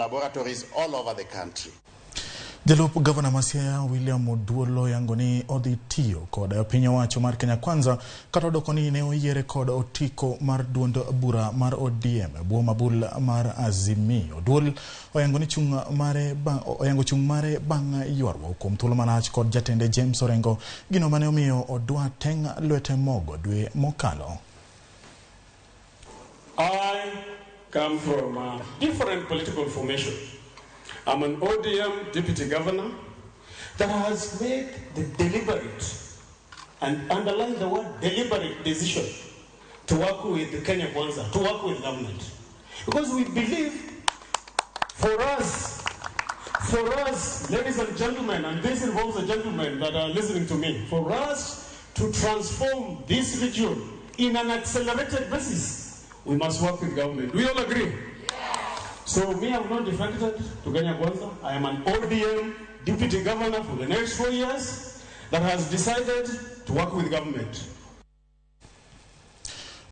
laboratories all over the country. Jalup gavana ma Siaya William Oduolo yango ni odhi tiyo kod piny owacho mar Kenya Kwanza kata odoko ni ne oyiere kod otiko mar duond bura mar ODM e bwo mabul mar Azimio. Oduol oyango ni chung' mare oyango chung' mare bang' ywaruok kuom thuolo malach kod jatende James Orengo, gino mane omiyo odwa teng' lwete mogo dwe mokalo. I come from a different political formation. I'm an ODM deputy governor that has made the deliberate, and underline the word deliberate, decision to work with Kenya Kwanza, to work with government. Because we believe for us, ladies and gentlemen, and this involves the gentlemen that are listening to me, for us to transform this region in an accelerated basis, we must work with government. We all agree? So me, I've not defected to Kenya Kwanza. I am an ODM deputy governor for the next 4 years that has decided to work with government.